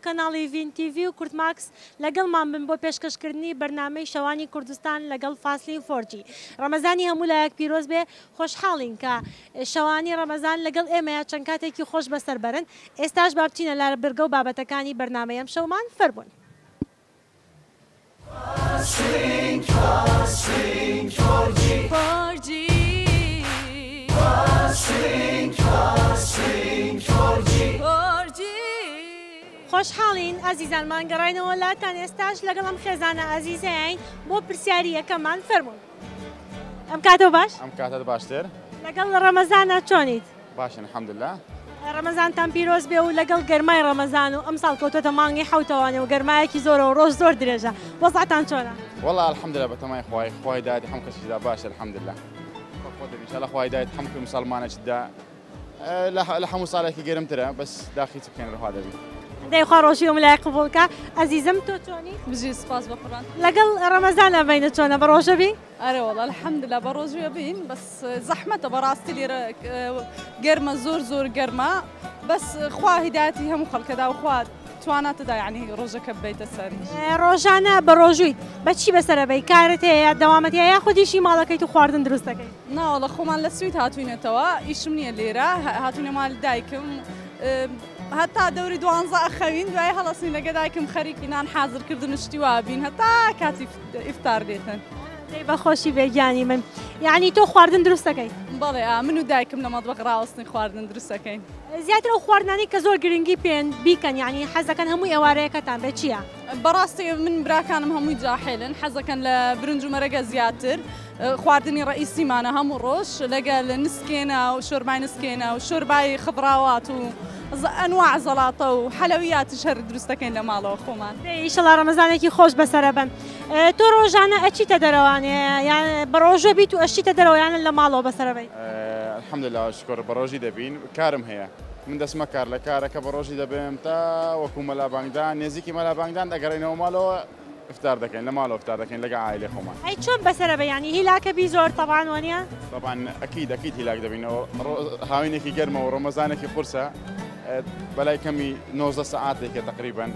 کەناڵی ڤین تیڤی و کوردماکس لەگەڵمان بن بۆ پێشکەشکردنی بەرنامەی شەوانی کوردستان لەگەڵ فاسلین فۆرجی. ڕەمەزانی هەموو لایەک پیرۆز بێ، خۆشحاڵین کە شەوانی ڕەمەزان لەگەڵ ئێمەیە چەند کاتێکی خۆش بەسەر بەرن. ئێستاش با بچینە لار برگە و بابەتەکانی بەرنامەی ئەمشەومان، فەرموون. خۆشحاڵین ئازیزانمان گەڕاینەوە لاتان ئێستاش لەگەڵ ئەم خێزانە ئازیزەین بۆ پرسیاری یەکەممان فەرموون. ئەم کاتەو باش؟ ئەم کاتەت باشتر. لەگەڵ ڕەمەزانا چۆنیت؟ باشین الحمدللە. ڕەمەزانتان پیرۆز بێ و لەگەڵ گەرمای ڕەمەزان و ئەمساڵ کەوتۆتە مانگی حەوتەوانێ و گەرمایەکی زۆرە و ڕۆژ زۆر درێژە وەزعتان چۆنە؟ وەڵا الحمدللە بەتەمای خوای خوا هیدایەتی هەموو کەسێکی دا باشە الحمدللە. خۆ دەبی ان شاءاللە خوا هیدایەتی هەموو مسەڵمانێکی دا لە هەموو ساڵێکی گەرمترە بەس داخی چ بکەین ڕەوا دەبی. دەی خوا ڕۆژی ئەم لای قبوڵ کا. ئەزیزم تۆ چۆنی؟ بژی سوپاس بۆ قوربان. لەگەڵ ڕەمەزانا بینت چۆنە بەڕۆژە بی؟ ئەرێ وەڵا الحمدللە بەڕۆژووە بین بەس زەحمەتە بەڕاستی لێرە گەرمە زۆر زۆر گەرمە بەس خوا هیدایەتی هەموو خەڵکەدا و خوا تواناتەدا یعنی ڕۆژەکە ببەیتە سەر. ڕۆژانە بەڕۆژوویت بە چی بەسەرە بەی کارت هەیە یا دەوامت هەیە یاخود ئیشی ماڵەکەیت و خواردن دروست دەکەیت؟ ناوەڵا خۆمان لە سوید هاتوینەتەوە ئیشم نییە لێرە هاتوینە ماڵی دایکم هەتا دەوری دوانزە ئەخەوین دوای هەڵەسین لەگە دایکم خەریکی نان حازرکردن و شتی وا بین هەتا کاتی ئیفتار دێتن. دەی بەخۆشی بێ گیانی من یعنی تۆ خواردن دروست دەکەی؟ بەڵێ ئا من و دایکم لە مەتبەخ ڕاوەستین خواردن دروست ئەکەین. زیاتر ئەو خواردنانەی کە زۆر گرنگی پێن بیکەن یعنی حەز دەکەن هەموو ئێوارەیەکەتان بێت چییە؟ بەڕاستی من براکانم هەمووی جاحێلن حەزەکەن لە برنج و مەرەگە زیاتر خواردنی ڕەئیسیمانە هەموو ڕۆژ لەگەل نسکێنە و شۆربای نسکێنە و شۆربای خضراوات و ئەنواع زەڵاتە و حەلەویاتیش هەر دروست دەکەین لە ماڵەوە خۆمان. دەی ئیشەڵا ڕەمەزانێکی خۆش بەسەرە بەن. تۆ ڕۆژانە ئەچیتە دەرەوانێ یان بەڕۆژوە بیت و ئەشچیتە دەرەوە یان لە ماڵەوە بەسەرە بەی؟ الحمدللە شکر بەڕۆژی دەبین کارم هەیە من دەچمە کار لە کارەکە بەڕۆژی دەبم تا وەکو مەلا بانگدان نێزیکی مەلا بانگدان دەگەڕێینەوە ماڵەوە افطار دەکەین لە ماڵەوە افطار دەکەین لەگە عائیلەی خۆمان. ئەی چۆن بەسەرە بەی یانی هیلاکە بی زۆر تەبعەن وەنیە؟ تەبعەن ئەکید ئەکید هیلاک دەبینەوە هاوینێکی گەرمە و ڕەمەزانێکی قورسە بەلای کەمی 19 سەعاتێکە تەقریبەن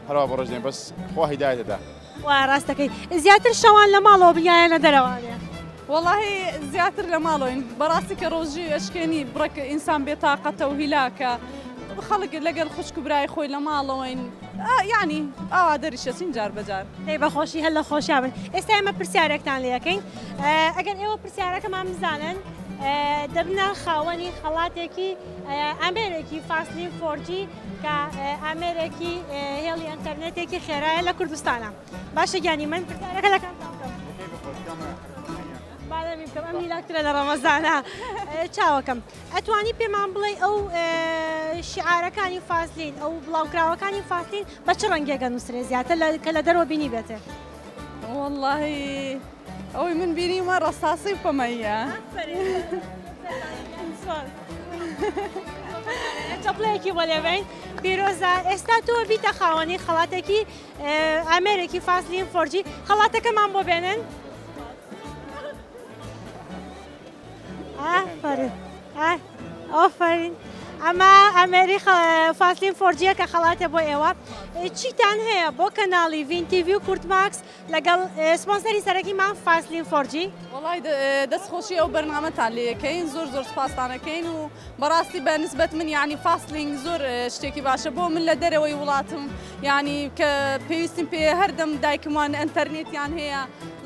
هەروا بەڕۆژ دێن بەس خوا هیدایەت دەدا. وایە ڕاست دەکەی زیاتر شەوان لە ماڵەوە بن یان لە دەرەوانێ؟ وەڵاهی زیاتر لە ماڵەوەین بەڕاستی کە ڕۆژی ئەشکێنی بڕێک ئینسان بێتاقەتە و هیلاکە خەڵک لەگەڵ خوشک و برای خۆی لە ماڵەوەین یعنی ئاوا دەریشەچین جار بەجار. دەی بەخۆشی هەر لە خۆشیا بن. ئێستا ئێمە پرسیارێکتان لێ ئەکەین ئەگەر ئێوە پرسیارەکەمان بزانن دەبنە خاوەنی خەڵاتێکی ئامێرێکی فاسلین فۆرجی کە ئامێرێکی هێڵی ئەنتەرنێتێکی خێرایە لە کوردستانە. باشە گیانی من پرسیارەکە لە کامتان بکەم؟ با لەمی بکەم ئەم هیلاکترە لە ڕەمەزانە. چاوەکەم ئەتوانی پێمان بڵێ ئەو شیعارەکانی فاسلین ئەو بڵاوکراوەکانی فاسلین بە چ ڕەنگێکە نووسرێ زیاتر کە لە دەرەوە بینی بێتێ؟ وەڵڵاهی ئەوەی من بینیومە ڕەساسی و پەمەییە. چەپڵەیەکی بۆ لێبەین پیرۆزە ئێستا تۆ بیتە خاوەنی خەڵاتێکی ئامێرێکی فاسلین فۆرجی خەڵاتەکەمان بۆ بێنن. ئافەرین ئافەرین ئەمە ئامێری فاسلین فۆرجیە کە خەڵاتە بۆ ئێوە چیتان هەیە بۆ کەناڵی ڤین تیڤی و کوردماکس لەگەڵ سپۆنسەری سەرەکیمان فاسلین فۆرجی. وەڵای دەست خۆشی ئەو بەرنامەتان لێ ئەکەین زۆر زۆر سوپاستان ئەکەین و بەڕاستی بە نسبەت من یانی فاسلینگ زۆر شتێکی باشە بۆ من لە دەرەوەی وڵاتم یانی کە پێویستیم پێ هەردەم دایکم وان ئەنتەرنێتیان هەیە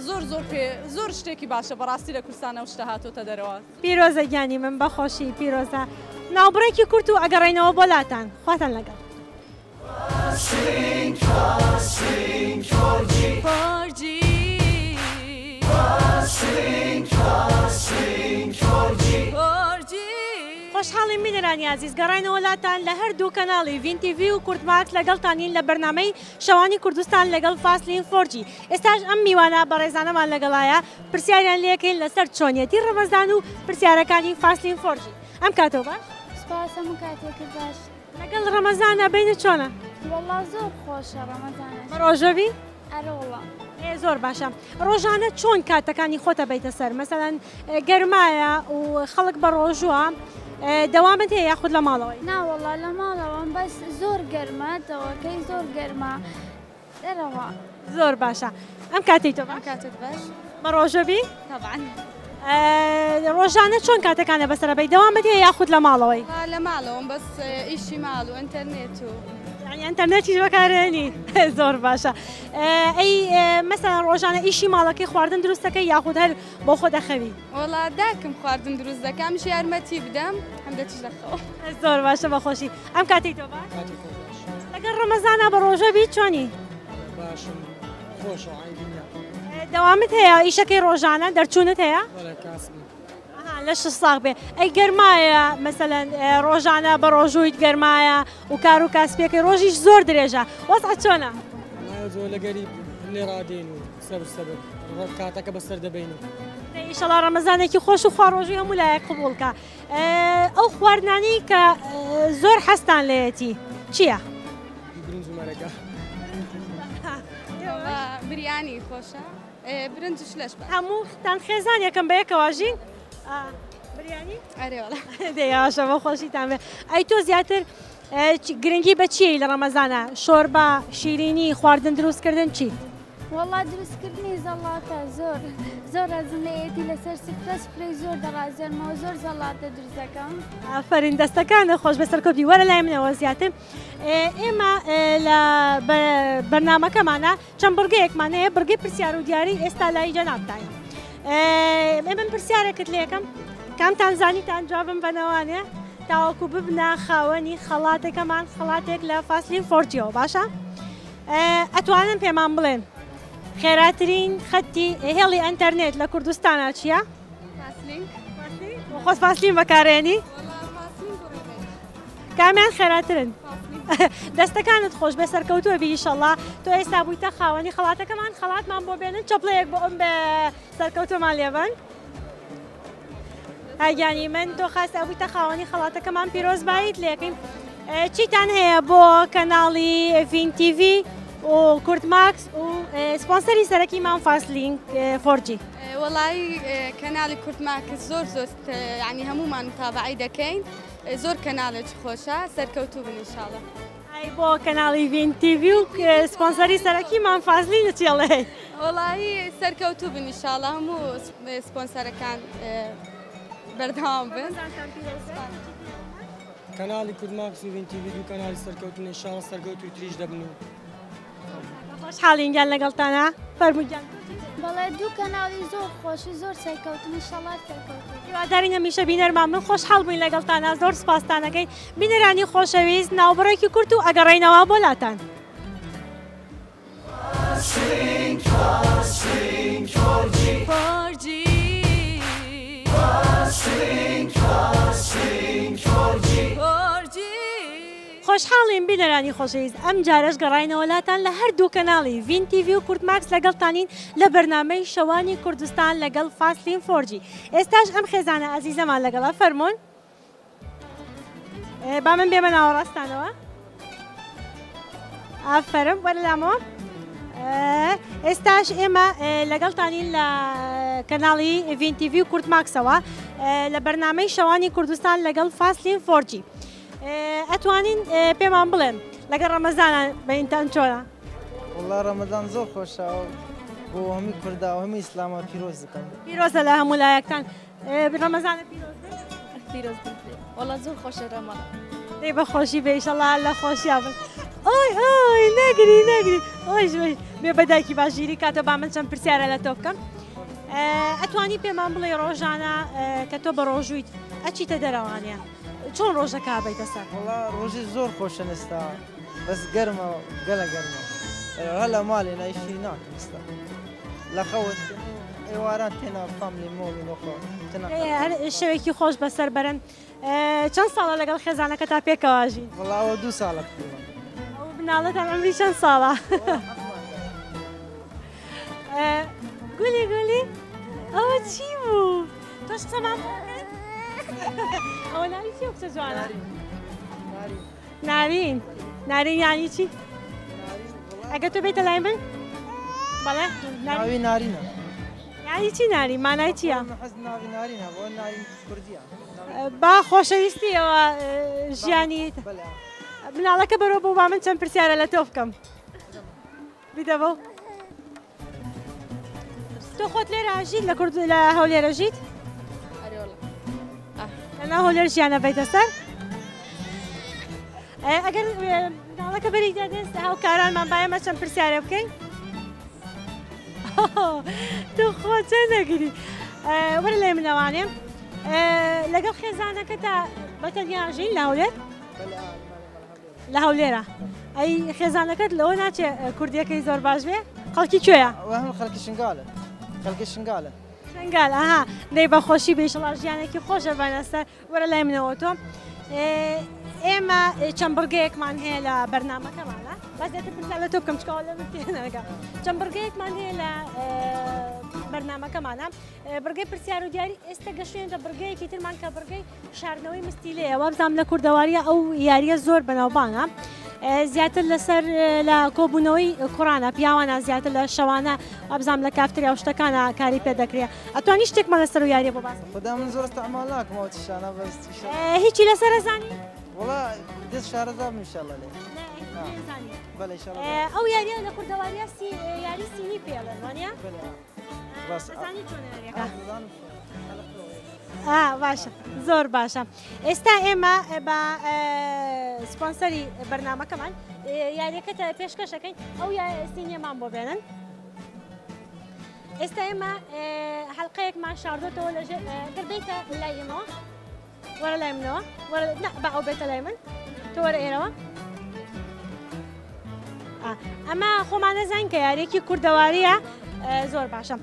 زۆر زۆر پێ زۆر شتێکی باشە بەڕاستی لە کوردستان ئەو شتە هاتۆتە دەرەوە. پیرۆزە گیانی من بەخۆشی پیرۆزە. ناوبڕێکی کورت و ئەگەڕێینەوە بۆ لاتان خواتان لەگەڵ. خۆشحاڵین بینەرانی ئازیز گەڕاینەوە لاتان لە هەردوو کەناڵی ڤین تیڤی و کوردماکس لەگەڵتانین لە بەرنامەی شەوانی کوردستان لەگەڵ فاسلین فۆرجی ئێستاش ئەم میوانە بەڕێزانەمان لەگەڵایە پرسیاریان لێکەین لەسەر چۆنیەتی ڕەمەزان و پرسیارەکانی فاسلین فۆرجی ئەم کاتەوە باش؟ سپاس هەموو کاتێکت باش. لەگەڵ ڕەمەزانا بەینت چۆنە؟ وەڵا زۆر خۆشە ڕەمەزانەش. بەڕۆژوە بی؟ ئەرێ وەڵا. ئێ زۆر باشە ڕۆژانە چۆن کاتەکانی خۆتە بەیتە سەر مەسەلەن گەرمایە و خەڵک بەڕۆژوە دەوامت هەیە یاخود لە ماڵەوەی؟ نا وەڵا لە ماڵەوەم بەس زۆر گەرمە دەوەکەی زۆر گەرمە دەرەوە. زۆر باشە ئەم کاتەی تۆ باش؟ کاتت باش. بە ڕۆژە بی؟ طبعا. ڕۆژانە چۆن کاتەکانە بەسەرە بەی دەوامت هەیە یاخود لە ماڵەوەی؟ لە ماڵەوەم بەس ئیشی ماڵ و ئینتەرنێت و یعنی ئینتەرنێتیش بەکارێنی زۆر باشە. ئەی مەسەلەن ڕۆژانە ئیشی ماڵەکەی خواردن دروست دەکەی یاخود هەر بۆ خۆت ئەخەوی؟ وەڵا داکم خواردن دروست دەکا منیش یارمەتی بدەم هەندێکیش دەخەوم. زۆر باشە بەخۆشی. ئەم کاتەی تۆ باش؟ کاتی خۆش باش. لەگەڵ ڕەمەزانا بە ڕۆژە بی چۆنی؟ باشم خۆشە عەیبی نییە. دەوامت هەیە ئیشەکەی ڕۆژانە دەرچوونت هەیە؟ بەڵێ کاسبم. ئەها لەشت ساغ بێ. ئەی گەرمایە مەسەلەن ڕۆژانە بە ڕۆژوویت گەرمایە و کار و کاسپیەکەی ڕۆژیش زۆر درێژە وەزعت چۆنە؟ وەڵا زۆر لەگەری لێ ڕادێین و سەبر سەبر کاتەکە بەسەر دەبەین و. دەی ئیشەڵا ڕەمەزانێکی خۆش و خوا ڕۆژووی هەموو لایەک قبوڵ کا. ئەو خواردنانەی کە زۆر حەزتان لێیەتی چییە؟ برنج و مەرەکە. بریانی خۆشە برنجش لەش باش. هەمووتان خێزانێکم بە یەکەوە ژین؟ بریانی؟ ئەرێ وەڵا. دەی باشە بە خۆشیتان بێ. ئەی تۆ زیاتر گرنگی بە چییە لە ڕەمەزانە؟ شۆربا، شیرینی، خواردن دروستکردن چی؟ وەڵا دروستکردنی زەڵاتە زۆر زۆر ڕەزم لێیەتی لەسەر سفرە سفرەی زۆر دەڕازێنمەوە زۆر زەڵاتە دروست دەکەم. ئافەرین دەستەکانت خۆش بێ سەرکەوتبی. وەرە لای منەوە زیاتر. ئێمە لە بەرنامەکەمانە چەند بڕگەیەکمان هەیە بڕگەی پرسیار و دیاری ئێستا لای جەنابتانە. من پرسیارێکت لێکەم کامتان زانیتان جوابم بەنەوانێ تاوەکو ببنە خاوەنی خەڵاتەکەمان خەڵاتێک لە فاسلین فۆرجیەوە باشە؟ ئەتوانن پێمان بڵێن خێراترین خەتی هێڵی ئەتەرنێت لە کوردستانە چییە؟ فاسلین. خۆت فاسلین بەکارێنی؟ کامیان خێراترن؟ دەستەکانت خۆش بێ سەرکەوتووە بی ئیشەڵا تۆ ئێستا بوویتە خاوەنی خەڵاتەکەمان خەڵاتمان بۆ بێنن چەپڵەیەک بۆ ئەم بە سەرکەوتوومان لێبەن. هاگیانی من تۆ خاست ئەبوویتە خاوەنی خەڵاتەکەمان پیرۆزباییت لێکەین. چیتان هەیە بۆ کەناڵی ڤین تیڤی و کوردماکس و سپۆنسەری سەرەکیمان فاسلینک فۆرجی؟ وەڵایی کەناڵی کوردماکس زۆر زۆر یعنی هەمومان متابعەی دەکەین زۆر کەناڵێکی خۆشە سەرکەوتوو بن ئینشاڵڵا. ئای بۆ کەناڵی ڤین تیڤی و سپۆنسەری سەرەکیمان فازلین چی ئەڵێ؟ وەڵایی سەرکەوتوو بن ئینشاڵڵا هەموو سپۆنسەرەکان بەردەوام بن. کەناڵی کوردماکس و ڤین تیڤی دوو کەناڵی سەرکەوتن ئینشاڵڵا سەرکەوتوو تریش دەبن و خۆشحاڵین گیان لەگەڵتانە فەرموو گیان. بەڵێ دوو کەناڵی زۆر خۆشی زۆر سەرکەوتن ئینشاڵڵا سەرکەوتوو. هیوادارین هەمیشە بینەرمان من خۆشحاڵ بووین لەگەڵتانە زۆر سپاستانەکەین بینەرانی خۆشەویست ناوبڕێکی کورت و ئەگەڕێینەوە بۆ لاتان. خۆشحاڵین بینەرانی خۆشەویست ئەم جارەش گەڕاینەوە لاتان لە هەردوو کەناڵی ڤین تیڤی و کوردماکس لەگەڵتانین لە بەرنامەی شەوانی کوردستان لەگەڵ فاسلین فۆرجی. ئێستاش ئەم خێزانە ئازیزەمان لەگەڵە فەرمونون با من بێمە ناوەڕاستانەوە. ئافەرم وەرە لامەوە. ئێستاش ئێمە لەگەڵتانین لە کەناڵی ڤین تیڤی و کوردماکسەوە لە بەرنامەی شەوانی کوردستان لەگەڵ فاسلین فۆرجی. ئەتوانین پێمان بڵێن لەگەڵ ڕەمەزانە بەینتان چۆنە؟ وەڵا ڕەمەزان زۆر خۆشە بۆ هەمووی کووردا و هەمووی ئیسلامە پیرۆز دەکەم. پیرۆزە لە هەموو لایەکتان. ڕەمەزانە پیرۆز بێت؟ پیرۆز بێت. وەڵا زۆر خۆشە ڕەمەزان. دەی بە خۆشی بێ ئیشەڵا لە خۆشیا بن. ئۆی ئۆی نەگری نەگری ئۆی ئۆی بێ بە دایکی باشگیری کاتەوە با من چەند پرسیارە لە تۆ بکەم. ئەتوانی پێمان بڵێ ڕۆژانە کە تۆ بە ڕۆژوویت ئەچیتە دەرەوانە چۆن ڕۆژەکە بەیتە سەر؟ وەڵا ڕۆژی زۆر خۆشە ئێستا بەس گەرمە گەلە گەرمە هەر لە ماڵێ نایشی ناکەم ئێستا لە خەوت ئێواران تێنا فاملی مۆڵی لەخۆ تێنا. هەر شەوێکی خۆش بەسەر بەرن. چەند ساڵە لەگەڵ خێزانەکە تا پێکەوەژین؟ وەڵا ئەوە 2 ساڵە تقریبا. ئەو مناڵەتان عمری چەند ساڵە؟ گولی گولی ئەوە چی بوو؟ تۆش قسەمان بۆ کرد؟ ئەوە ناوی چییە کچە جوانە؟ نارین. نارین یعنی چی؟ ئەگەر تۆ بێتە لای من؟ بەڵێ ناوی نارینە. یانی چی نارین مانای چییە؟ من حەز ناوی نارین هەبوو نارین کوردیە. با خۆشەویستیەوە ژیانی مناڵەکە بەرەوە بۆ با من چەند پرسیارە لە تۆ بکەم بیدە بۆ تۆ خۆت لێرە ژیت لە کورد لە هەولێرە ژیت؟ لەنا هەولێر ژیانە بیتە سەر؟ ئەگەر مناڵەکە بەری دەست هاوکارانمان با ئێمە چەند پرسیارە بکەین تۆ خۆ چەند دەگری وەرە لای منەوانێ لەگەڵ خێزانەکەتا بە تەنیا ژین لە هەولێر؟ لە هەولێرە ئەی خێزانەکەت لەوە ناچێ کوردیەکەی زۆر باش بێ خەڵکی کوێیە؟ هەم خەڵکی شنگالە خەڵکی شنگالە شنگال ئەها دەی بەخۆشی بێ ئیشەڵا ژیانێکی خۆشە بەنە سەر وەرە لای منەوە تۆ ئێمە چەند بڕگەیەکمان هەیە لە بەرنامەکەمانە بەس دێتە پرسیار لە تۆ بکەم چکەوە لە من تێناگا چەند بڕگەیەکمان هەیە لە بەرنامەکەمانە بڕگەی پرسیار و دیاری ئێستا گەشتوینەتە بڕگەیەکی ترمان کە بڕگەی شاردنەوەی مستیلەیە وابزانم لە کوردەواریە ئەو یاریە زۆر بەناوبانگە زیاتر لەسەر لە کۆبوونەوەی کوڕانە پیاوانە زیاتر لە شەوانە وابزانم لە کافتریا و شتەکانە کاری پێ دەکرێت ئەتوانی شتێکمان لەسەر و یاریە بۆ باس خدا من زۆر استعمال ناکەم ئەو تشتانە بەس هیچی لەسەر زانی وڵا دەست شارەزا بم ئینشاءاللە لێ بەڵێ ئینشاءاللە ئەو یاریە لە کوردەواریە یاری سینی پێڵێن وانە ئەزانی چۆنە یاریەکە باشە زۆر باشە ئێستا ئێمە بە سپۆنسەری بەرنمەکەمان یاریەکەتە پێشکەشەکەین ئەو سینیەمان بۆ بێنن ئێستا ئێمە حلقەیەکمان شاردۆتەوە لە گەر بیتە لای ئێمەوە وەرە لای منەوە وەرە با ئەو بێتە لای من تۆ وەرە ئێرەوە ئەمە خۆمان نەزانین کە یاریەکی کوردەواریە زۆر باشە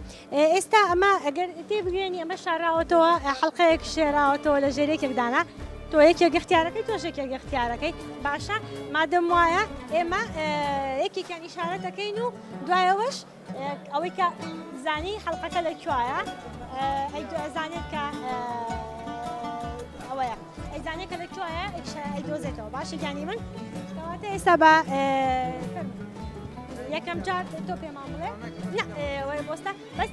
ئێستا ئەمە ئەگەر تێ بگوێنی ئەمە شاراوەتەوە حڵلقەیەک شێراوەتەوە لە ژێر یەکێکدانە تۆ یەکێک اختیارەکەی تۆش یەکێک اختیارەکەی باشە مادەم وایە ئێمە یەکێکیان ئیشارە دەکەین و دوایەوەش ئەوەی کە زانی حەڵقەکە لە کوایە ئەیزانێت کە ئەوەیە ئەیزانێت کە لە کوایە ئەیدۆزێتەوە باشە گیانی من کەواتە ئێستا بە یەکەم جار تۆ پێمان بڵێ وەرە بۆستە بەس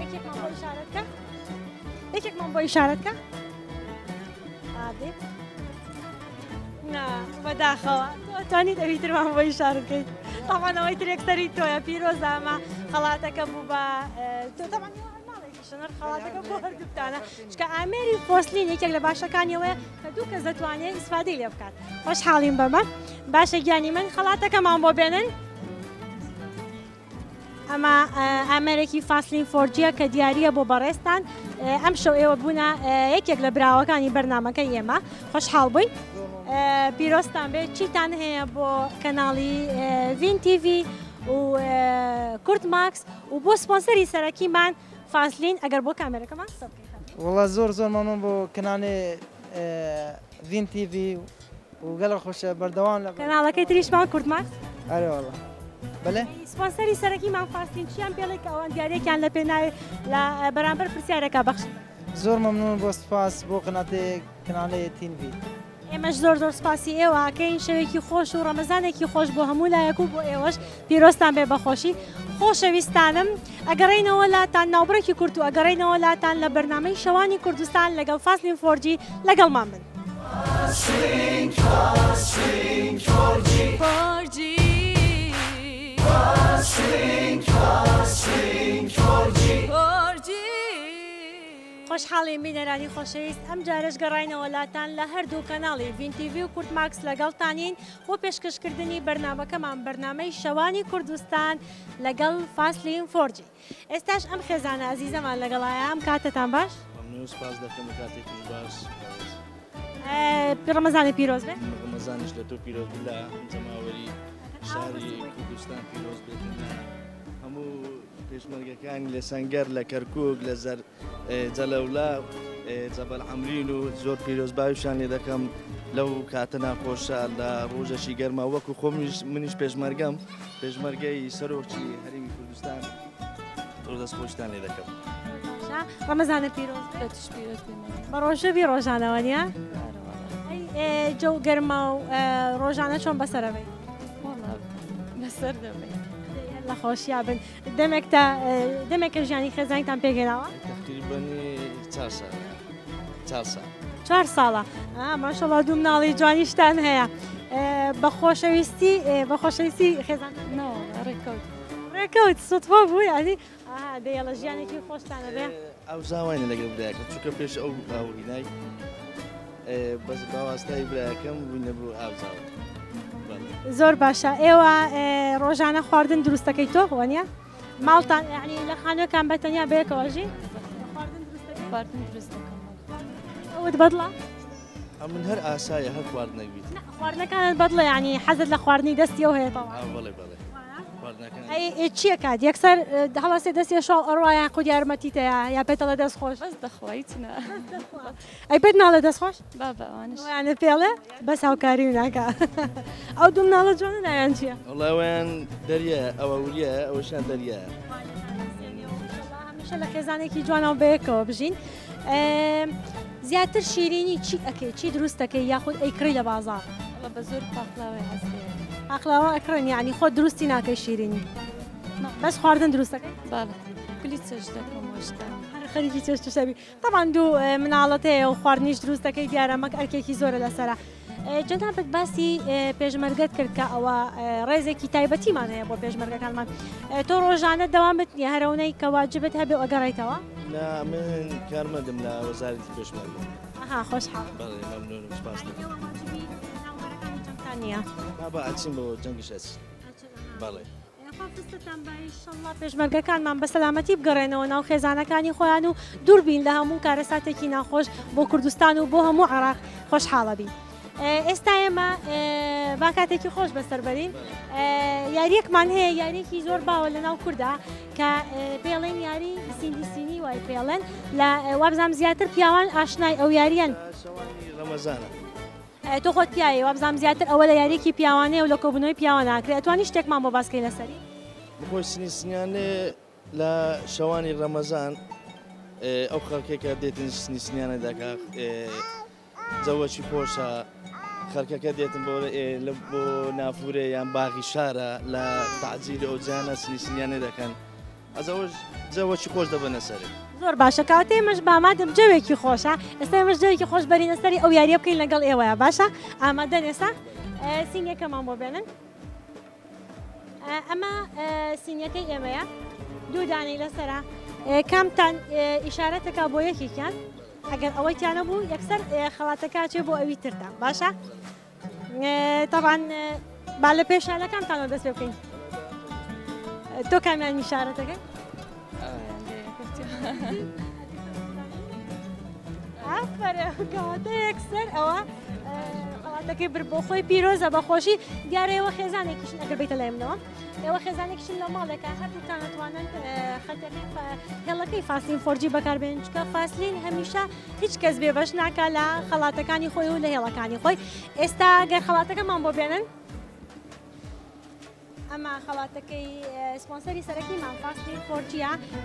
یەکێکمان بۆ ئیشارەت کە یەکێکمان بۆ ئیشارەت کە ئادێ نا بەداخەوە تۆ توانیت ئەوی ترمان بۆ ئیشارە بکەیت تاوان ئەوەی تر یەکسەری تۆیە پیرۆزە ئەمە خەڵاتەکە بوو بە تۆ تەبعەن هەر ماڵێکیشن هەر خەڵاتەکە بۆ هەردووکتانە چونکە ئامێری فۆسلین یەکێک لە باشەکانیەوەیە کە دوو کەس دەتوانێت ئیسفادەی لێ بکات خۆشحاڵیم بەمە باشە گیانی من خەڵاتەکەمان بۆ بێنن ئەمە ئامێرێکی فاسلین فۆرجیە کە دیاریە بۆ بەڕێزتان ئەم شەو ئێوە بوونە یەکێک لە براوەکانی بەرنمەکەی ئێمە خۆشحاڵ بووین پیرۆزتان بێت چیتان هەیە بۆ کەناڵی ڤین تیڤی و کورد ماکس و بۆ سپۆنسەری سەرەکیمان فاسلین ئەگەر بۆ کامێرەکەمان قسە بکەین وڵا زۆر زۆر مەمنون بۆ کەناڵی ڤین تیڤی و گەلە خۆشە بەردەوام لە کەناڵەکەی تریشمان کورد ماکس ئەرێ وەڵا بەلێ سپۆنسەری سەرەکیمان فاستین چیان پێڵێ کە ئەوان دیارێکیان لە پێناوی لە بەرامبەر پرسیارێکا بەخشی زۆر مەمنون بۆ سپاس بۆ قناتێ کەناڵێ تینڤی. ئێمەش زۆر زۆر سپاسی ئێوە ئەکەین شەوێکی خۆش و ڕەمەزانێکی خۆش بۆ هەموو لایەک و بۆ ئێوەش پیرۆزتان بێ بەخۆشی خۆشەویستانم ئەگەڕێینەوە لاتان ناوبڕێکی کورت و ئەگەڕێینەوە لاتان لە بەرنامەی شەوانی کوردستان لەگەڵ فاسلین فۆرجی لەگەڵمان بن. خۆشحاڵین بینەرانی خۆشەویست ئەم جارەش گەڕاینەوە لاتان لە هەردوو کەناڵی ڤین تیڤی و کورد ماکس لەگەڵتانین بۆ پێشکەشکردنی بەرنامەکەمان بەرنامەی شەوانی کوردستان لەگەڵ فاسلین فۆرجی. ئێستاش ئەم خێزانە ئازیزەمان لەگەڵایە ئەم کاتەتان باش؟ مەمنون سپاس دەکەم کاتێکیش باش. ڕەمەزانی پیرۆز بێ. ڕەمەزانیش لە تۆ پیرۆز بێت لە جەماوەری شاری کوردستان پیرۆز بێت لە هەموو پێشمەرگەکانی لە سەنگەر لە کەرکک لە زەر جەلەولا جەبەل عەمرین و زۆر پیرۆزباویشان لێ دەکەم لەو کاتە ناخۆشە لە ڕۆژەشی گەرما وەکو خۆمیش منیش پێشمەرگەم پێشمەرگەی سەرۆکی هەرێمی کوردستان زۆر دەست خۆشتان لێ دەکەم. ڕەمەزانە پیرۆز بە ڕۆژە بی ڕۆژانەوە نیە جەو گەرما و ڕۆژانە چۆن بەسەرەبەی بەسەر دەبەی. لە خۆشیا بن. دەمێکتە دەمێکە ژیانی خێزانیتان پێکهێناوە؟ تەقریبەن 4 ساڵە. 4 ساڵ. 4 ساڵە. ماشەڵڵا دوو مناڵی جوانیشتان هەیە. بە خۆشەویستی بە خۆشەویستی خێزان؟ نا ڕێکەوت. ڕێکەوت سوتفە بوو یعنی دەیەڵە ژیانێکی خۆشتانە بێ؟ ئەو زاوانە لەگەڵ برایەکەم چونکە پێش ئەو هاوڕینای بەس باواستای برایەکەم بووینە بوو ئاوزاوە. زۆر باشە. ئێوە ڕۆژانە خواردن دروستەکەی تۆ وەنیە؟ ماڵتان یعنی لە خانووەکان بە تەنیا بەیەکەوە ژین؟ خواردن دروست دەکەم. ئەوت بەدڵە؟ من هەر ئاسایە هەر خواردنێک بیت. خواردنەکانت بەدڵە یعنی حەزت لە خواردنی دەستی ئەو هەیە تەواو؟ بەڵێ بەڵێ. ئەی چییە کات یەکسەر هەڵەسێ دەستی شاڵ ئەڕوا یان خود یارمەتیتەیە یا پێتەڵێ دەست خۆش؟ بەس دەخوا هیچ نا. ئەی پێت ناڵێ دەست خۆش؟ بابا ئەوانش. ئەوانە پێڵێ بەس هاوکاری ناکا. ئەو دوو مناڵە جوانە ناویان چییە؟ وەڵا ئەویان دەریایە، ئەوە وریایە، ئەوەشیان دەریایە. هەمیشە لە خێزانێکی جوانەوە بەیەکەوە بژین. زیاتر شیرینی چی ئەکەی؟ چی دروست دەکەی یاخود ئەیکڕی لە بازاڕ؟ وەڵا بە زۆر پاقلاوەی حەز لێیە. پاقلاوە ئەکڕن یعنی خۆت دروستی ناکەی شیرینی؟ بەس خواردن دروست دەکەی؟ بەڵێ کولی چێشت دەکەم وەشتا. هەر خەریکی چێشت و شەبی. طبعا دوو مناڵت هەیە و خواردنیش دروست دەکەی دیارە مەک ئەرکێکی زۆرە لەسەرە. جەنابت باسی پێشمەرگەت کرد کە ئەوە ڕێزێکی تایبەتیمان هەیە بۆ پێشمەرگەکانمان. تۆ ڕۆژانە دەوامت نییە هەرەونەی کە واجبت هەبێ و ئەگەڕێیتەوە؟ نا من کارمەندم لە وەزارەتی پێشمەرگە. ئەها خۆشحاڵ. بەڵێ مەمنونم سپاس دەکەم. ئێوە واجبی ناوبەرەکانی جەنگتان نییە؟ بابا ئەچین بۆ جەنگیش ئەچین. بەڵێ. خوا فستتان با ئیشەڵڵا پێشمەرگەکانمان بە سەلامەتی بگەڕێنەوە ناو خێزانەکانی خۆیان و دوور بین لە هەموو کارەساتێکی ناخۆش بۆ کوردستان و بۆ هەموو عێراق خۆشحاڵە بین. ئێستا ئێمە با کاتێکی خۆش بەسەر بەرین. یاریەکمان هەیە، یاریەکی زۆر باوە لە ناو کووردا کە پێڵێن یاری سیندی سینی وای پێڵێن لە وابزانام زیاتر پیاوان ئاشنای ئەو یاریان. شەوانی ڕەمەزانە. تۆ خۆت پیاوی وابزانام زیاتر ئەوە لە یاریەکی پیاوانەیە و لە کۆبوونەوەی پیاوان ناکرێت، ئەتوانی شتێکمان بۆ باس کەی لەسەری؟ بخۆی سنی سنیانێ لە شەوانی ڕەمەزان ئەو خەڵکێک کە دێتن سنی سنیانە دەکا جەوەکی خۆشە، خەڵکەکە دێتن بۆ بۆ نافورێ یان باغی شارە لە تەعجیل ئەو جیانە سنی سنیانێ دەکەن. ئەز ئەوەش جەوەکی خۆش دەبەنە سەرێ. زۆر باشە کەواتە ئێمەش بامادەم جەوێکی خۆشە ئێستا ئێمەش جەوێکی خۆش بەرینە سەری ئەو یاریە بکەین لەگەڵ ئێوەیە. باشە ئامادەن ئێستا سینیەکەمان بۆ بێنن. ئەمە سینیەکەی ئێمەیە دوو دانەی لەسەرە. کامتان ئیشارەتەکە بۆ یەکێکیان ئەگەر ئەوەی تیانە بوو یەکسەر خەڵاتەکە چێ بۆ ئەوی ترتان. باشە طبعا با لە پێشا لە کامتانەوە دەست پێ بکەین؟ تۆ کامیان ئیشارەتەکەی؟ ئافەرم کەواتە یەکسەر ئەوە خەڵاتەکەی بر بۆ خۆی پیرۆزە بە خۆشی. دیارە ئێوە خێزانێکیشن ئەگەر بیتە لای منەوە، ئێوە خێزانێکیشن لە ماڵێکە هەردووکتان ئەتوانن خەتەکەی هێڵەکەی فاسلین 4G بەکاربێنن، چونکە فاسلین هەمیشە هیچ کەس بێبەش ناکا لە خەڵاتەکانی خۆی و لە هێڵەکانی خۆی. ئێستا گەر خەڵاتەکەمان بۆ بێنن، ئەمە خەڵاتەکەی سپۆنسەری سەرەکیمان فاسلین 4G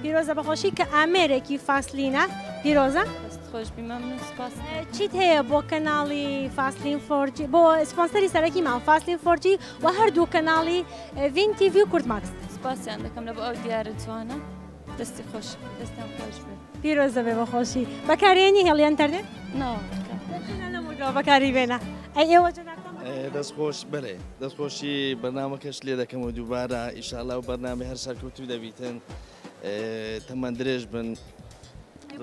پیرۆزە بەخۆشی کە ئامێرێکی فاسلینە. پیرۆزە دەست خۆش بی مەمنون سپاس. چیت هەیە بۆ کەناڵی فاسلین 4G بۆ سپۆنسەری سەرەکیمان فاسلین 4G و هەردوو کەناڵی ڤین تیڤی و کوردماکس؟ سپاسیان دەکەم لە بۆ ئەو دیارە جوانە. دەستی خۆش دەستیان خۆش بێ. پیرۆزە بێ بەخۆشی. بەکارێنی هێڵی ئەنتەرنێت؟ نا بەکاری بێنە. ئەی ئێوە جەنابتان؟ دەست خۆش. بەڵێ دەست خۆشی بەرنامەکەش لێ دەکەم و دووبارە ئیشاڵا و بەرنامەی هەر سەرکەوتوو دەبیتن، تەمەن درێژ بن.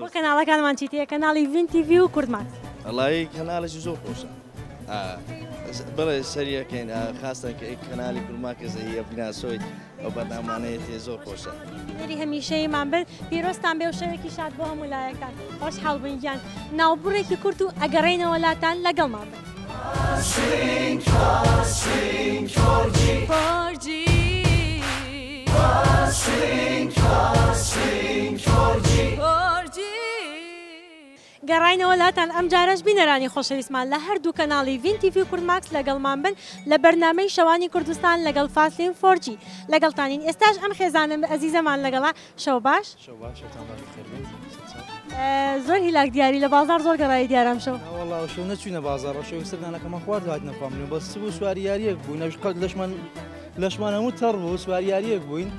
بۆ کەناڵەکانمان چیت هەیە؟ کەناڵی ڤین تیڤی و کوردماکس. وەڵی کەناڵێکی زۆر خۆشە. بەڵێ سەریەکەین خاستن کە کەناڵی کوردماکس هەیە بیناسۆی ئەو بەرنامانەیە تێ زۆر خۆشە. بینەری هەمیشەیمان بن. پیرۆزتان بێ و شەوێکی شاد بۆ هەموو لایەکتان. خۆشحاڵ بووین گیان. ناوبڕێکی کورت و ئەگەڕێینەوە لاتان لەگەڵمان بن. گەڕاینەوە لاتان ئەم جارەش بینەرانی خۆشەویستمان لە هەردوو کەناڵی ڤین تیڤی و کوردماکس لەگەڵمان بن لە بەرنامەی شەوانی کوردستان لەگەڵ فاسلین 4G لەگەڵتانین. ئێستاش ئەم خێزانە ئەزیزەمان لەگەڵا. شەو باش. شەو باش، شەوتان باش، بەخێر بێن. زۆر هیلاک دیاری لە بازار زۆر گەڕای دیارم شەو. وەڵا شەو نەچوینە بازار، شەو سەردانەکەمان خوارد هاتنە فاملیون، بەس بوو سواری یاریەک بوو، نەوش قەت لەشمان لەشمان هەموو تەڕ بوو سوار یاریەک بووین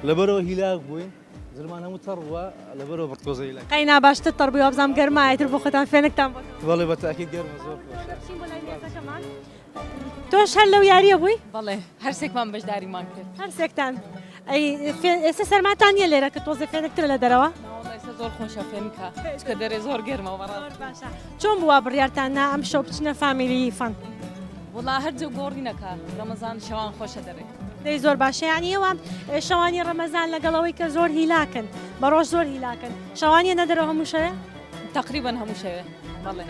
لەبەرەوە هیلاک بووین زلمان هەموو تەڕ بووە لەبەرەوە بەتۆزە هیلاک. قەینا باشتر تەڕ بووی وابزانم گەرمایە تر بۆ خۆتان فێنکتان بۆ. بەڵێ بە تاکید گەرمە زۆر خۆشە. بچین بۆ لای مێزەکەمان. تۆش هەر لەو یاریە بووی؟ بەڵێ هەرسێکمان بەشداریمان کرد. هەرسێکتان. ئەی ئێستا سەرماتان نییە لێرە کە تۆزێ فێنکترە لە دەرەوە؟ ئێستا زۆر خۆشە فێنکە چکە دەرێ زۆر گەرمە بەڕاست. باشە چۆن بووە بڕیارتان نا ئەم شەو بچنە فامیلی فەن؟ وەڵا هەر جەو گۆڕینەکە ڕەمەزان شەوان خۆشە دەرێ. دەی زۆر باشە یعنی ئێوە شەوانی ڕەمەزان لەگەڵەوەی کە زۆر هیلاکن بە ڕۆژ زۆر هیلاکن شەوانیە نەدەرەوە هەموو شەوێ؟ تقریبا هەموو شەوێ بەڵێ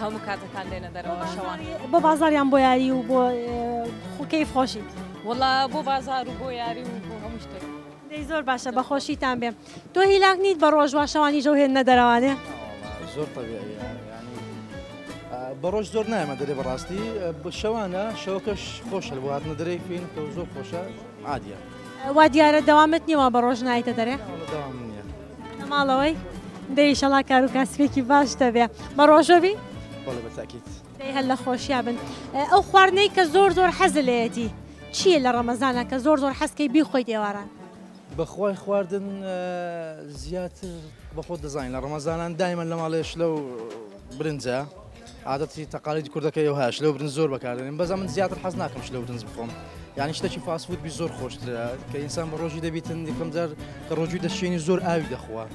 هەموو کاتەکان دێنە دەرەوە شەوان. بۆ بازاریان بۆ یاری و بۆ کەیف خۆشی؟ وەڵا بۆ بازار و بۆ یاری و بۆ هەموو شتێک. دەی زۆر باشە بە خۆشیتان بێ. تۆ هیلاک نیت بە ڕۆژ وا شەوانی ژەو هێننە دەرەوانێ؟ زۆر تەبیعیە یعنی بە ڕۆژ زۆر نایەمە دەرێ بەڕاستی شەوانە شەوەکەش خۆشە بۆ هاتنە دەرێ فین کە زۆر خۆشە عادیە. وا دیارە دەوامت نییە وا بە ڕۆژ نایتە دەرێ؟ دەوام نییە. لە ماڵەوەی؟ دەی ئیشەڵا کار و کاسبێکی باش دەبێ. بە ڕۆژۆ بی؟ بەڵێ بە تاکید. دەی هەر لە خۆشیا بن. ئەو خواردنەی کە زۆر زۆر حەزت لێیەتی چییە لە ڕەمەزانە کە زۆر زۆر حەزکەی بیخۆیت ئێواران؟ بەخوای خواردن زیاتر بەخۆت دەزانین لە ڕەمەزانان دایمەن لە ماڵێ شلە و برنجە عادەتی تەقالیدی کوردەکە ئێوە شلە و برنج زۆر بەکاردێنن بەس من زیاتر حەز ناکەم شلە و برنج بخۆم یعنی شتێکی fast food بی زۆر خۆشترە کە ئینسان بە ڕۆژی دەبیتن یەکەم جار کە ڕۆژوی دەشێنی زۆر ئاوی دەخوا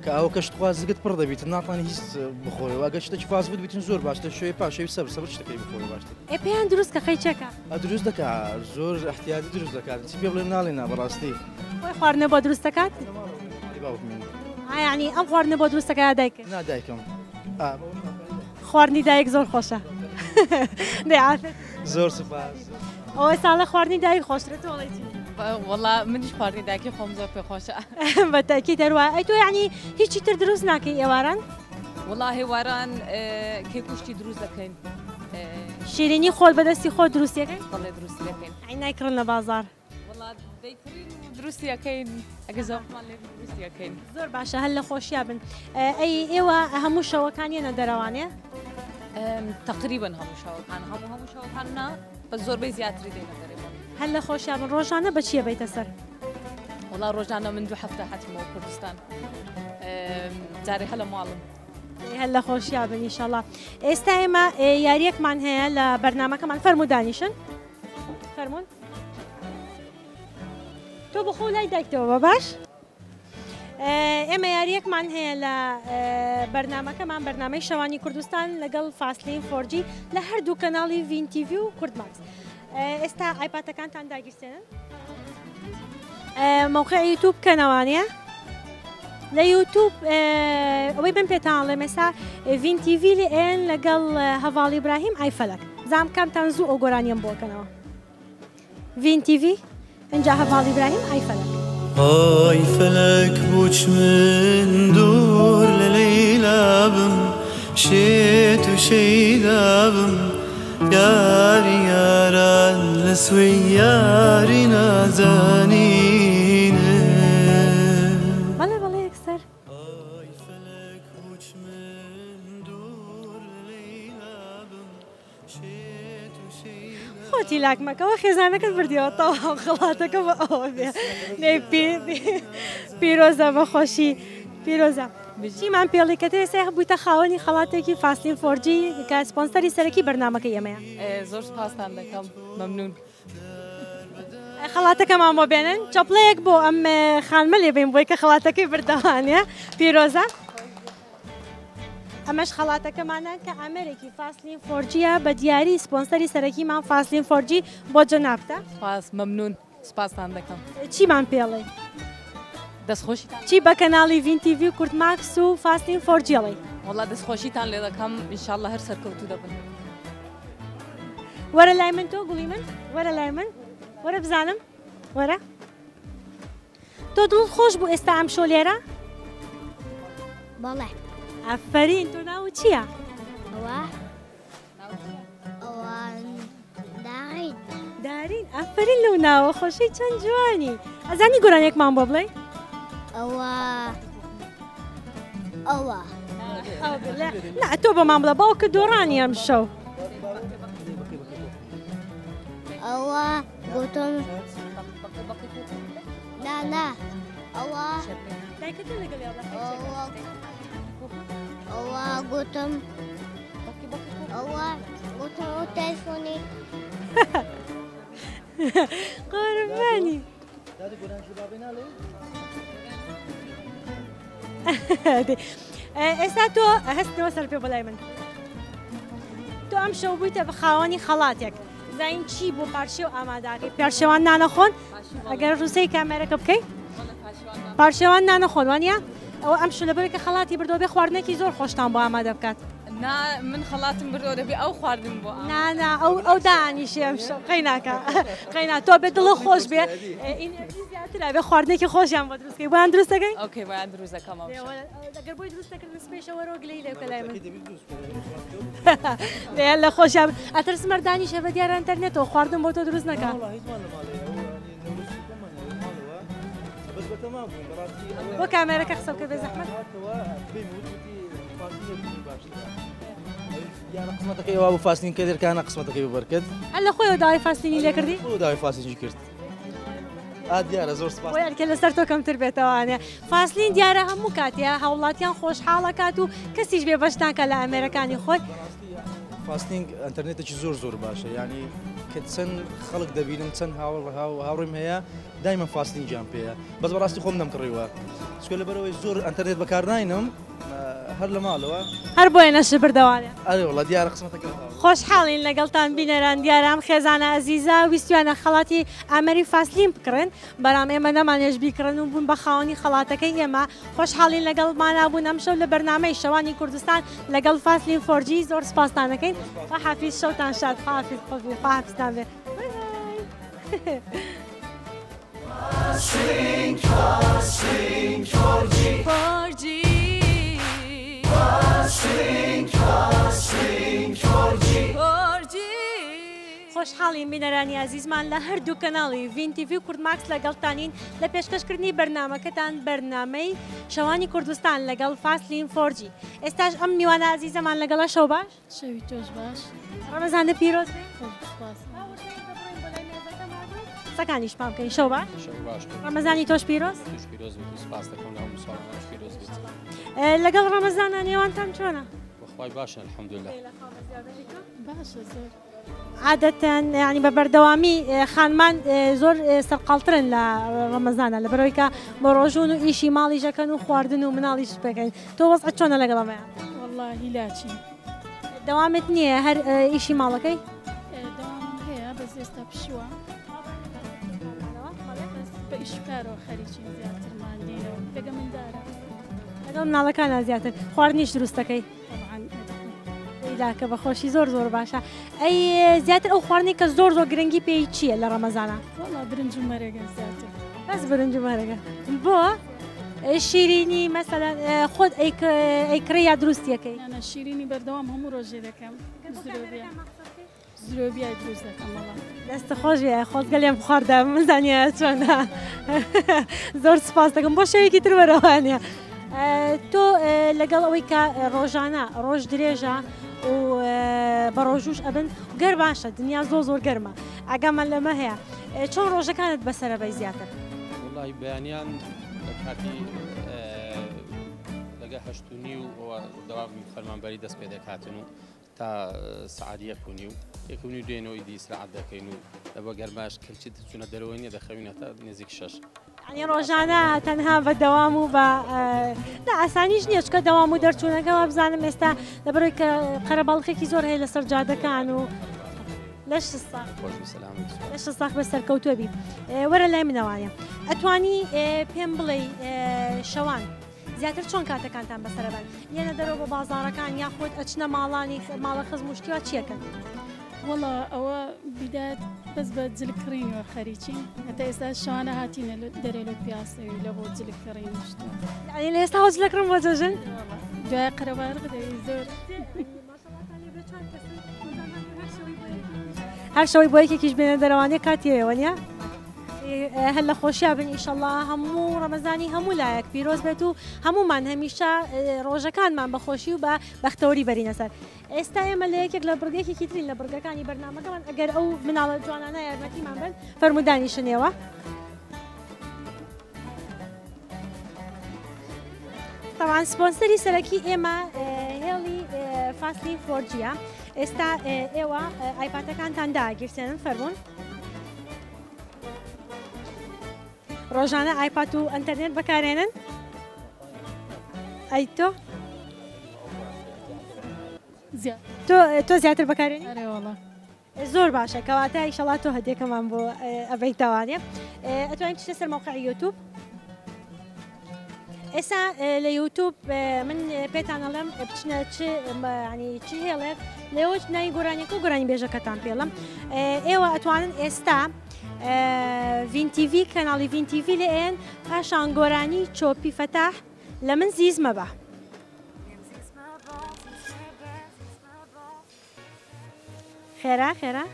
کە ئەو کەشت خوا زگت پڕ دەبیتن ناتوانانی هیچ بخۆی و ئەگەر شتێکی fast food بیتن زۆر باشتر شوێ پاشەوی سەبر سەبر شتەکەی بخۆی باشتر. ئێ پێیان دروست کە قەیچەکە. دروست دەکا زۆر احتیاجی دروست دەکات چی پێ بڵێم ناڵێ نا بەڕاستی. خۆی خواردنە بۆ دروست دەکات؟ باوکم. یعنی ئەم خواردنە بۆ دروست دەکات یا دایکت؟ نا دایکم. خواردنی دایک زۆر خۆشە. دەی عافێت. زۆر سوپاس. ئەوە ساڵە خواردنی دایک خۆشترە تۆ ئەڵێی چی؟ وەڵا منیش خواردنی دایکی خۆم زۆر پێ خۆشە. بە تەئکید هەروایە. ئەی تۆ یعنی هیچی تر دروست ناکەی ئێواران؟ وەڵا هێواران کێک و شتی دروست دەکەین. شیرینی خۆت بەدەستی خۆت دروستی ئەکەی؟ بەڵێ دروستی دەکەین. ئەی نایکڕن لە بازاڕ؟ وەڵا دەیکڕین و دروستی ئەکەین ئەگەر زەوقمان لێ بوو دروستی ئەکەین. زۆر باشە هەر لە خۆشیا بن. ئەی ئێوە هەموو شەوەکان یەنە دەرەوانێ؟ تەقریبەن هەموو شەوەکان هەموو هەموو شەوەکان نا بەس زۆربەی زیاتری دێنە دەرێ. هەر لە خۆشیا بن. ڕۆژانە بە چییە بەیتە سەر؟ وەڵا ڕۆژانە من دوو هەفتە هاتمەوە کوردستان جارێ هەر لە ماڵم. هەر لە خۆشیا بن ئیشەڵا. ئێستا ئێمە یاریەکمان هەیە لە بەرنامەکەمان فەرموو دانیشن فەرموون تۆ بخۆ لای دایکتەوە بە باش ئێمە یاریەکمان هەیە لە بەرنامەکەمان بەرنامەی شەوانی کوردستان لەگەڵ فاسلین 4G لە هەردوو کەناڵی ڤین تیڤی و کوردماکس ئێستا ئایپاتەکانتان داگیرسێنن مەوقعی یوتوب بکەنەوانە لە یوتوب ئەوەی بم پێتان ڵێم ئێستا ڤین تیڤی لێ ئێن لەگەڵ هەڤاڵ ئیبراهیم ئای فەلەک زام کامتان زوو ئەو گۆرانیەم بۆکەنەوە ڤین تیڤی ئینجا هەڤاڵ ئیبراهیم ئای فەلەک. ئای فەلەک بۆچ من دوور لە لەیلا بم شێت و شەیدا بم یاری یاران لە سوێی یاری نازانینم. بەڵێ بەڵێ یەکسەر. ئای فەلەک بۆچ من دوور لە لەیلا بم شێت و شەیدا. خۆتی لاک مەکەوە خێزانەکەت بردیەوە تەواو خەڵاتەکە بە ئەوە بێ پیرۆزە بەخۆشی پیرۆزە. چیمان پێڵی کە تێستا بوویتە خاوەنی خەڵاتێکی فاسلین 4G کە سپۆنسەری سەرەکی بەرنامەکەی ئێمەیە. زۆر سپاستان دەکەم مەمنون. خەڵاتەکەمان بۆ بێنن چەپڵەیەک بۆ ئەم خانمە لێ بین بۆی کە خەڵاتەکەی بردەوانێ پیرۆزە. ئەمەش خەڵاتەکەمانە کە ئامێرێکی فاسلین 4Gە بە دیاری سپۆنسەری سەرەکیمان فاسلین 4G بۆ جەنابتە. سپاس مەمنون سپاستان دەکەم. چیمان پێڵێ؟ دەستخۆشیتان چی بە کەناڵی ڤین تیڤی و کوردماکس و فاسلین 4G ئەڵێی؟ وەڵا دەستخۆشیتان لێ دەکەم ئینشاڵڵا هەر سەرکەوتوو دەبن. وەرە لای من تۆ گوڵی من وەرە لای من وەرە بزانم وەرە تۆ دڵت خۆش بوو ئێستا ئەم شۆ لێرە؟ بەڵێ. ئەفەرین تۆ ناوت چییە؟ ئەوە ئەوە دارین. دارین ئەفەرین لەو ناوە خۆشەی چەند جوانی ئەزانی گۆرانیەکمان بۆ بڵێ؟ ئەوە ئەوە نا تۆ بۆمان بڵێ باوکە دۆڕانی ئەم شەو. ئەوە گوتم نا نا ئەوە ئەوە گوتم ئەوە گوتم ئەو تەلفۆنی قوربانی. ئێستا تۆ هەستنەوە سەر پێ بەلای من. تۆ ئەم شەو بوویتە بە خاوەنی خەڵاتێک. زین چی بۆ پارشێو ئاماداکەی؟ پارشێوان نانەخۆن؟ ئەگەر ڕووسەی کامێرەکە بکەی؟ پارشێوان نانەخۆن وانە؟ ئەوە ئەم شو لەبەرێکە خەڵاتی بردەوە بێ خواردنێکی زۆر خۆشتان بۆ ئامادە بکات. نا من خەڵاتم بردەوە دەبێ ئەو خواردن بۆ نا نا ئەو ئەو دانیشێ ئەم شەو قەیناکە قەینا تۆ بێ دڵ خۆش بێ ئینێرجی زیاترە بێ خواردنێکی خۆشیان بۆ دروست کەی بۆیان دروست دەکەی؟ okay بۆیان دروست دەکەم ئەم شەو. ئەگەر بۆی دروست نەکردن سبەیشە وەرەوە گلەیی لێ بکە لای من. لێ لە خۆشیان ئەترسم هەر دانیشێ بە دیار ئەنتەرنێتەوە خواردن بۆ تۆ دروست نەکا. بۆ کامێرەکە قسە بکە بێ زەحمەت. قسمەتەکەی وا بوو فاسلین کە دەرکانە قسمەتەکەی بەرکرد. هەر لە خۆیەوە داوای فاسلینی لێ کردی؟ خۆ داوای فاسلینی کرد. ئا دیارە زۆر سپاس. بۆیە ئەرکە لەسەر تۆ کەمتر بێتەوانێ. فاسلین دیارە هەموو کاتێ هاوڵاتیان خۆشحاڵەکات و کەسیش بێ بەش ناکات لە ئامێرەکانی خۆی. فاستینگ ئەتەرنێتێکی زۆر زۆر باشە یعنی کە چەند خەڵک دەبینم چەند هاوڵ هاوڕێم هەیە دایمە فاستینگیان پێیە بەس بەڕاستی خۆم نەمکڕیوە چکە لەبەرەوەی زۆر ئەتەرنێت بەکارناینم هەر لە ماڵەوە هەر بۆیە نەشبردەوانێ. ئەرێ وەڵا دیارە قسمەتەکە خۆشحاڵین لەگەڵتان بینەران دیارە ئەم خێزانە ئەزیزە ویستویانە خەڵاتی ئامێری فاسلین بکڕن بەڵام ئێمە نەمانێش بیکڕن و بوون بە خاوەنی خەڵاتەکەی ئێمە خۆشحاڵین لەگەڵمانا بوون ئەمشەو لە بەرنامەی شەوانی کوردستان لەگەڵ فاسلین 4G زۆر سپاستان دەکەین خواحافیز شەوتان شاد خواحافیز خواحافیزتان بێ بای بای. خۆشحاڵین بینەرانی ئازیزمان لە هەردوو کەناڵی ڤین تیڤی و کوردماکس لەگەڵتانین لە پێشکەشکردنی بەرنامەکەتان بەرنامەی شەوانی کوردستان لەگەڵ فاسلین 4G ئێستاش ئەم میوانە ئازیزەمان لەگەڵە شەو باش. شەوی تۆش باش. ڕەمەزانت پیرۆز بێ. سپاس. قسەکانیشمان بکەین شەو باش. شەو باش. ڕەمەزانی تۆش پیرۆز. تۆش پیرۆز بێت و سپاس دەکەم لە هەموو مسوڵمانانش پیرۆز بێت. لەگەڵ ڕەمەزانە نێوانتان چۆنە؟ بەخوای باشە الحمدلله. باشە زۆر. عادەتەن یانی بە بەردەوامی خانمان زۆر سەرقاڵترن لە ڕەمەزانە لەبەرەوەی کە بە ڕۆژوون و ئیشی ماڵیش ئەکەن و خواردن و مناڵیش پێکەن تۆ وەزعت چۆنە لەگەڵ ئەمەیان؟ وەڵڵا هیلاکین. دەوامت نییە هەر ئیشی ماڵەکەی؟ دەوامم هەیە بەس ئێستا پشووە. بەس بە ئیش و کارەوە خەریکین زیاتر ماندینەوە لەگە مندارە. لەگەڵ مناڵەکانا زیاتر خواردنیش دروست دەکەی؟ هیلاکە بەخۆشی زۆر زۆر باشە. ئەی زیاتر ئەو خواردنەی کە زۆر زۆر گرنگی پێی چییە لە ڕەمەزانە؟ وەڵا برنج و مەرەگە زیاتر. بەس برنج و مەرەگە بۆ؟ شیرینی مەسەلەن خۆت ئەیکڕی یا دروستیەکەی؟ نا نا شیرینی بەردەوام هەموو ڕۆژێ دەکەم. زرۆبیا زرۆبیای دروست دەکەم وەڵا. دەست خۆش بێ خۆزگە لێم خواردە من زانیایە چۆنە زۆر سپاس دەکەم بۆ شەوێکی تر وەرەوانە تۆ لەگەڵ ئەوەی کە ڕۆژانە ڕۆژ درێژە و بە ڕۆژوش ئەبن گەر باشە دنیا زۆر زۆر گەرمە ئاگامان لەمە هەیە چۆن ڕۆژەکانت بەسەرە بەی زیاتر؟ وەڵی بەیانیان لە کاتی لەگە 8:30 دەوامی فەرمانبەری دەست پێ دەکاتن و تا سەعات 1:30 1:30 دێنەوە ئیدی ئیسراعەت دەکەین و لەبە گەرماش کەلچی چونە دەرەوە نییە دەخەوین هەتا نزیک 6. یعنی ڕۆژانە تەنها بە دەوام و بە نا ئاسانیش نییە چکە دەوام و دەرچوونەکە وابزانم ئێستا لەبەرەوەی کە قەرەباڵخێکی زۆر هەیە لەسەر جادەکان و لەش ساغ لەش ساغ بە سەرکەوتووە بی وەرە لای منەوانە ئەتوانی پێم بڵێ شەوان زیاتر چۆن کاتەکانتان بەسەرە بەن؟ یەنە دەرەوە بۆ بازاڕەکان یاخود ئەچنە ماڵانی ماڵە خزم و شتی وا چیەکەن؟ وەڵا ئەوە بیدایەت بەس بە جل کڕینەوە خەریکین هەتا ئێستا شەوانە هاتینە دەرێ لۆ پیاسەوی لە بۆ جل کڕین و شتەوە. یعنی لە ئێستا جلە کڕم بۆ جەژن؟ دوای قەرەباڵغ دەبی زۆر. هەر شەوەی بۆ یەکێکیش بێنە دەرەوانێ کاتی هەیە وەنیە؟ هەر لە خۆشیا بن ئیشەڵا هەموو ڕەمەزانی هەموو لایەک پیرۆز بێت و هەموومان هەمیشە ڕۆژەکانمان بە خۆشی و بە بەختەوەری بەرینە سەر. ئێستا ئێمە لە یەکێک لە بڕگێکی ترین لە بڕگەکانی بەرنامەکەمان ئەگەر ئەو مناڵە جوانانە یارمەتیمان بن فەرموو دانیشنێوە. تەوان سپۆنسەری سەرەکی ئێمە هێڵی فاسلی فۆرجیە ئێستا ئێوە ئایپاتەکانتان داگیرسێنن فەرمونون. ڕۆژانە ئایپات و ئەتەرنێت بەکارێنن؟ ئەی تۆ؟ تۆ زیاتر بەکارێنی؟ زۆر باشە کەواتە ئیشەڵا تۆ هەدیەکەمان بۆ ئەبەیتەوانێ ئەتوانین بچینە سەر مەوقعی یوتوب ئێستا لە یوتوب من پێتان ئەڵێم بچنە چ ینی چ هێڵێک لێوەش ناوی گۆرانیەکە و گۆرانی بێژەکەتان پێڵم ئێوە ئەتوانن ئێستا ڤین تیڤی کەناڵی ڤین تیڤی لێ ئێن پاشان گۆرانی چۆپی فەتاح لە من زیز مەبە. خێرا خێرا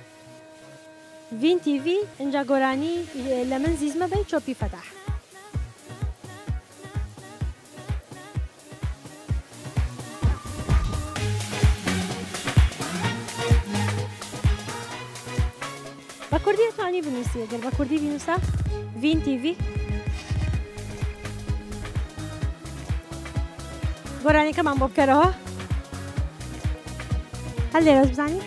ڤین تیڤی ئینجا گۆرانی لە من زیز مەبەی چۆپی فەتاح. بە کوردی ئەتوانی بنووسی ئەگەر بە کوردی بینووسە ڤین تیڤی گۆرانیەکەمان بۆ بکەرەوە هەر لێرەش بزانی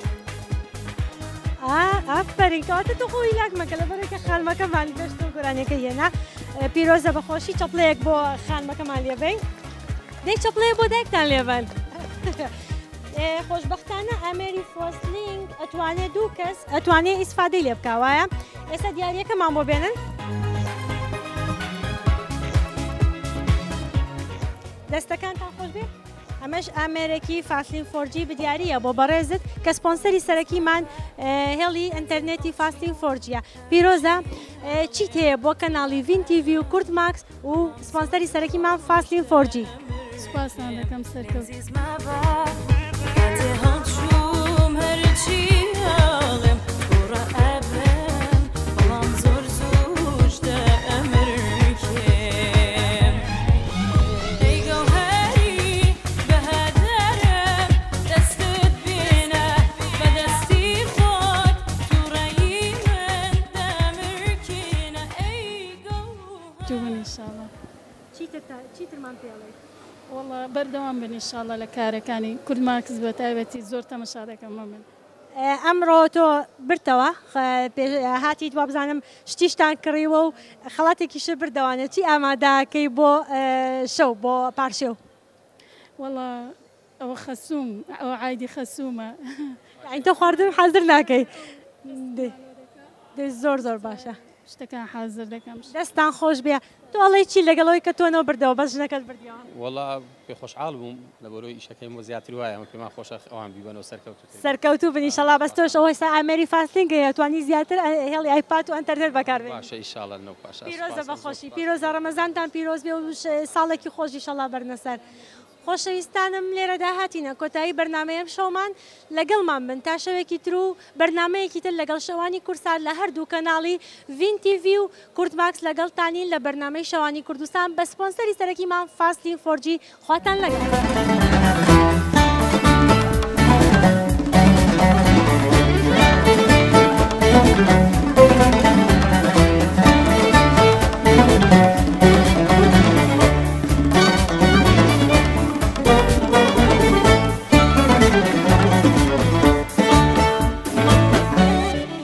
ئافرین کەواتە تۆ خۆی لاک مەکە لەبەرەکە خانمەکەمان پێش تۆ گۆرانیەکە هێنا پیرۆزە بەخۆشی چەپڵەیەک بۆ خانمەکەمان لێبەین دەی چەپڵەیە بۆ دایکتان لێبەن خۆشببختانە ئامێری فۆسلینگ ئەتوانێت دوو کەس ئەتوانێت ئیسفادەی لێ بکا وایە ئێستا دیارەکەمان بۆ بێنن دەستەکانتان خۆش بێ ئەمەش ئامێرێکی فاسلین فۆرجی بدیاریە بۆ بەڕێزت کە سپۆنسەری سەرەکیمان هێڵی ئینتەرنێتی فاسلین فۆرجیە پیرۆزە چیت هەیە بۆ کەناڵی ڤین تیڤی و کورد ماکس و سپۆنسەری سەرەکیمان فاسلین فۆرجی؟ سوپاستان دەکەم سەرکەوتوو. بن ان شاء الله. چیترمان پێ ئەڵێی؟ وەڵا بەردەوام بن ان شاء الله لە کارەکانی کورد ماکس بە تایبەتی زۆر تەمەشا دەکەم من. ئەمڕۆ تۆ بردتەوە هاتیت وابزانم شتیشتان کڕیوە و خەڵاتێکیشت بردەوانێ چی ئامادەکەی بۆ شەو بۆ پارشێو؟ وەڵا ئەوە خەسووم ئەوە عایدی خەسوومە. یانی تۆ خواردن حازر ناکەی؟ دەی زۆر زۆر باشە. شتەکان حازر دەکەم. دەستان خۆش بێ تۆ ئەڵێی چی لەگەڵ ئەوەی کە تۆ نەو بردەوە بەس ژنەکەت بردیەوە؟ وەڵا پێ خۆشحاڵ بووم لەبەرەوەی ئیشەکەی بۆ زیاتر وایە ئەمە پێمان خۆشە ئەوان بیبەنەوە سەرکەوتوو تر بن. سەرکەوتوو بن ئیشەڵا بەس تۆش ئەوە ئێستا ئامێری فاستلینگ هەیە توانی زیاتر هێڵی ئایپاد و ئەنتەرنێت بەکار بێنی. باشە ئیشاڵا لەو پاشا پیرۆزە سوپاس زۆر بەخۆشی سوپاس. پیرۆزە ڕەمەزانتان پیرۆز بێ و ساڵێکی خۆش ئیشەڵا بەرنە سەر. خۆشەویستانم لێرەدا هاتینە کۆتایی بەرنامەی ئەمشەومان، لەگەڵمان بن تا شەوێکی تر و بەرنامەیەکی تر لەگەڵ شەوانی کوردسات لە هەردوو کەناڵی ڤین تیڤی و کوردماکس لەگەڵتانین لە بەرنامەی شەوانی کوردستان بە سپۆنسەری سەرەکیمان فاستلین فۆرجی خواتان لەگەڵ.